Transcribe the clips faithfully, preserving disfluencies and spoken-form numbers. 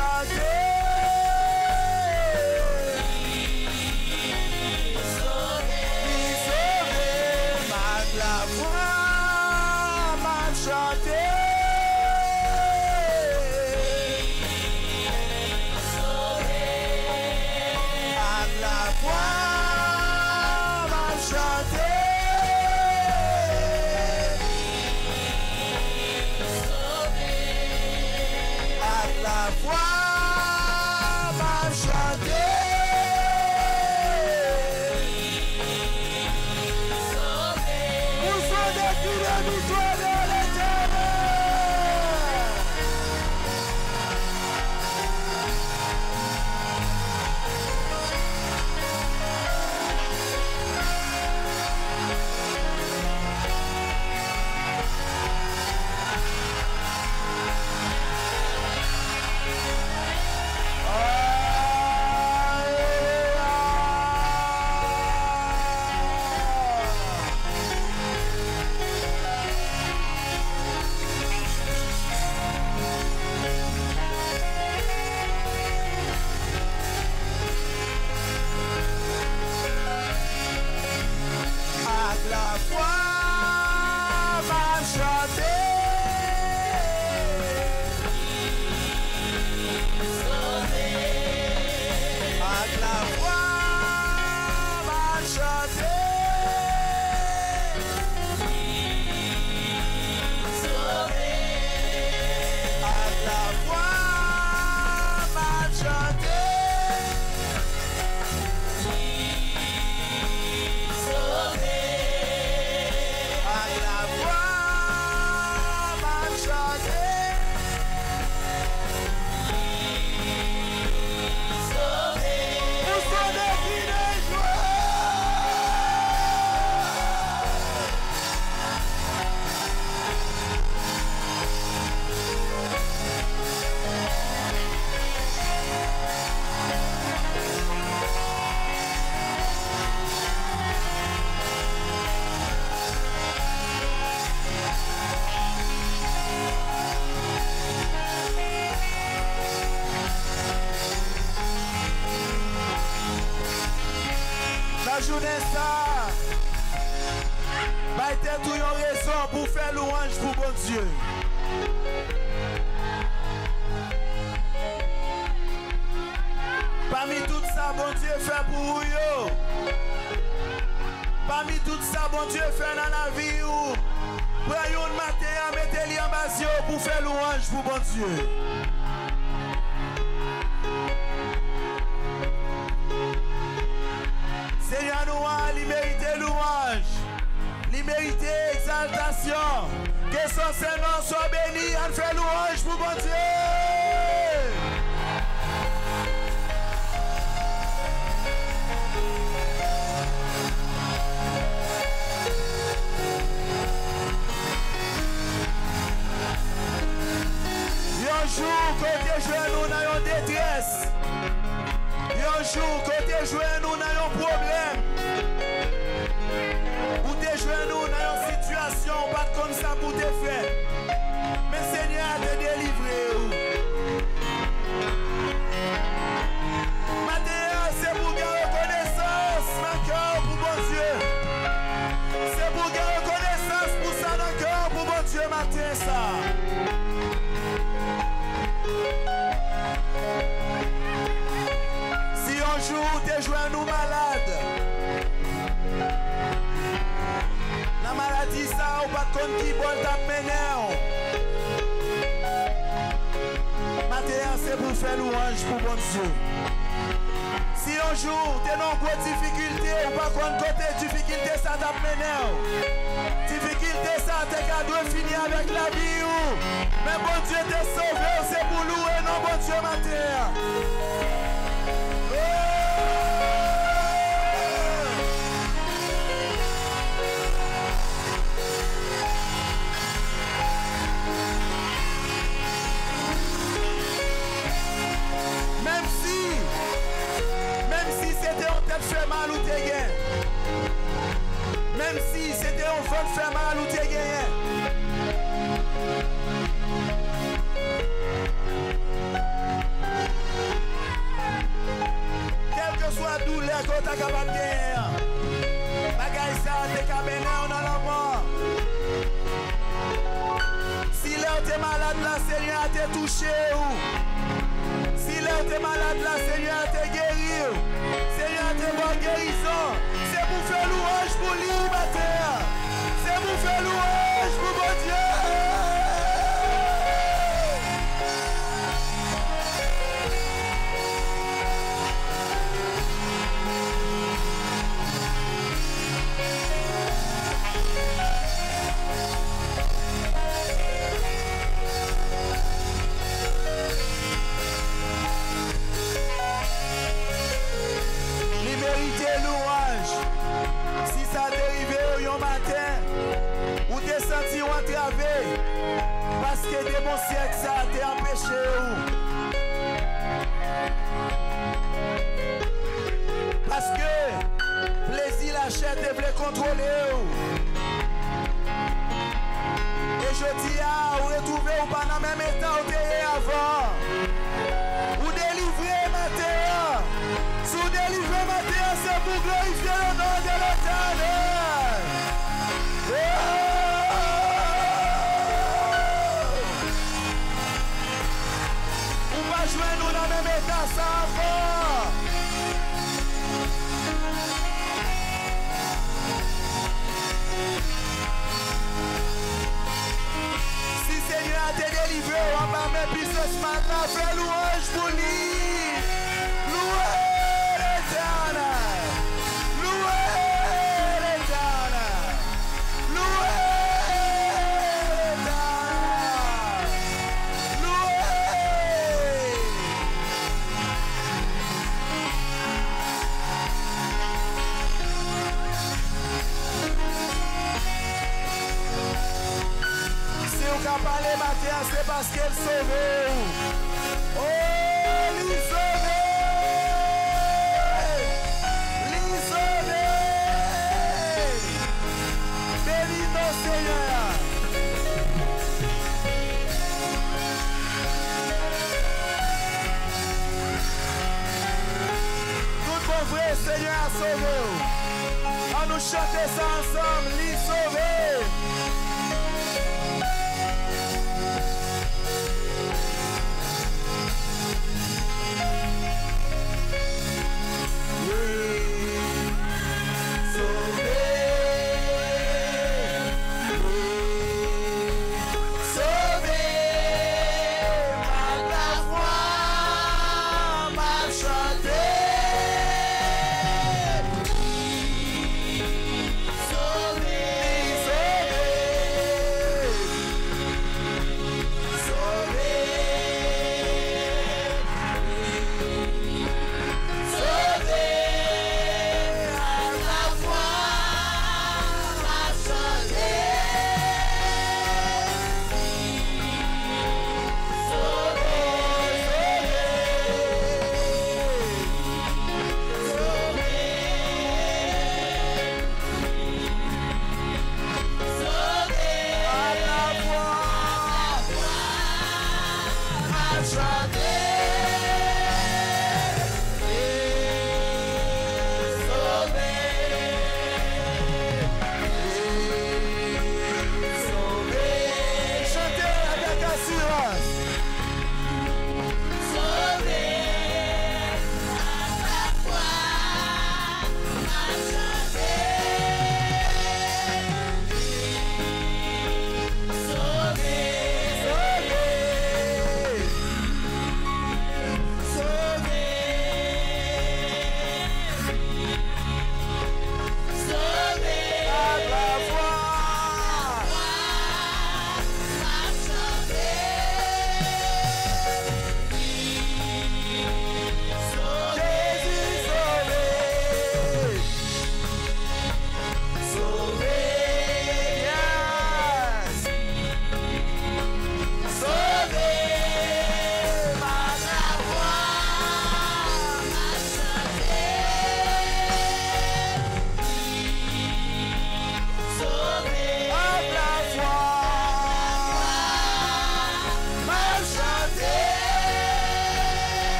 Chante. Li sove m ak lafwa, m ap chante. Ak lafwa, m ap chante. Ak lafwa, m ap chante. Pou sonde kri de viktwa de Letènèl. Ak lafwa, m ap chante. Ak lafwa, m ap chante. Ak lafwa, m ap chante. Ak lafwa, m ap chante. Pou sonde kri de jwa. Nan jounen sa a, bay tèt ou yon rezon pou w fè lwanj pou Bondye. Pami tout sa Bondye fè pou ou yo, pami tout sa Bondye fè nan lavi ou, pran youn maten an, mete li anba zye w pou w fè lwanj pou Bondye. Senyè nou an, li merite lwanj. Li merite egzaltasyon. Ke son sen non swa beni, ann fè lwanj pou Bondye. Yon jou ke w te jwenn ou nan yon detrès. Yon jou ke w te jwenn ou nan yon pwoblèm. Ou te jwenn ou nan yon sitiyasyon ou pa t konn sa pou w te fè. Men Senyè a te delivre ou. Maten an, se pou w gen rekonesans nan kè w pou Bondye. Se pou w gen rekonesans pou sa nan kè w pou Bondye maten sa a. Si yon jou ou te jwenn ou malad, nan maladi sa a, ou pa t konn ki bò l t ap mennen w. Maten an, se pou w fè lwanj pou Bondye. Si yon jou ou te nan yon gwo difikilte, ou pa konn kote difikilte sa t ap mennen w. Difikilte sa te ka dwe fini avèk lavi w. Men Bondye te sove w, se pou w louwe non Bondye maten an. Oh! Menm si, menm si se te yon tèt fè mal ou te gen, menm si se te yon vant fè mal ou te genyen, ke w ta kapab genyen an. Bagay sa a te ka mennen w nan lanmò. Si lè w te malad la, Senyè a te touche w. Si lè w te malad la, Senyè a te geri w. Senyè a te ba w gerizon. Se pou fè lwanj pou li maten an. Se pou fè lwanj pou Bondye. Li merite lwanj. Si sa te rive w yon maten, ou te santi w antrave, paske demon syèk sa a te anpeche w. Paske plezi lachè te vle kontwole w. E jodi a, ou retwouve w pa nan menm eta w te ye avan. Ou delivre maten an. Si w delivre maten an, se pou glorifye le nom de l'Éternel. Oh! Ou pa jwenn ou nan menm eta sa ankò. Si Senyè a te delivre w anba men pisans mal la, fè lwanj pou li. Louwe Letènèl. Louwe Letènèl. Louwe Letènèl. Louwe. Si w ka pale maten an, se paske l sove w. Oh, li sove! Li sove! Beni non Senyè a. Tout bon vre, Senyè a sove w. Ann nou chante sa ansanm, li sove. Wi, sove. Sove m ak lafwa, m ap chante. Sove.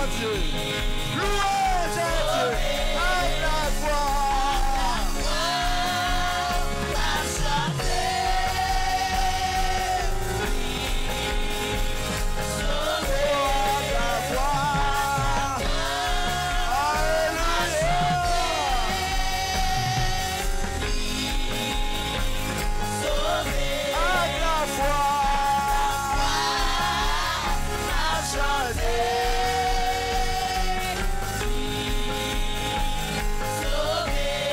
Dieu. Louange à Dieu. Avec la voix. Avec la voix. Alléluia. Avec la voix. Chante.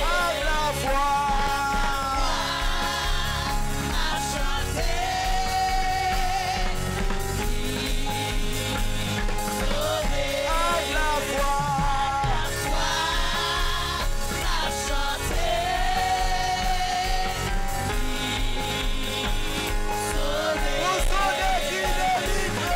Ak la fwa. Ak la fwa. Pou sove ki delivre.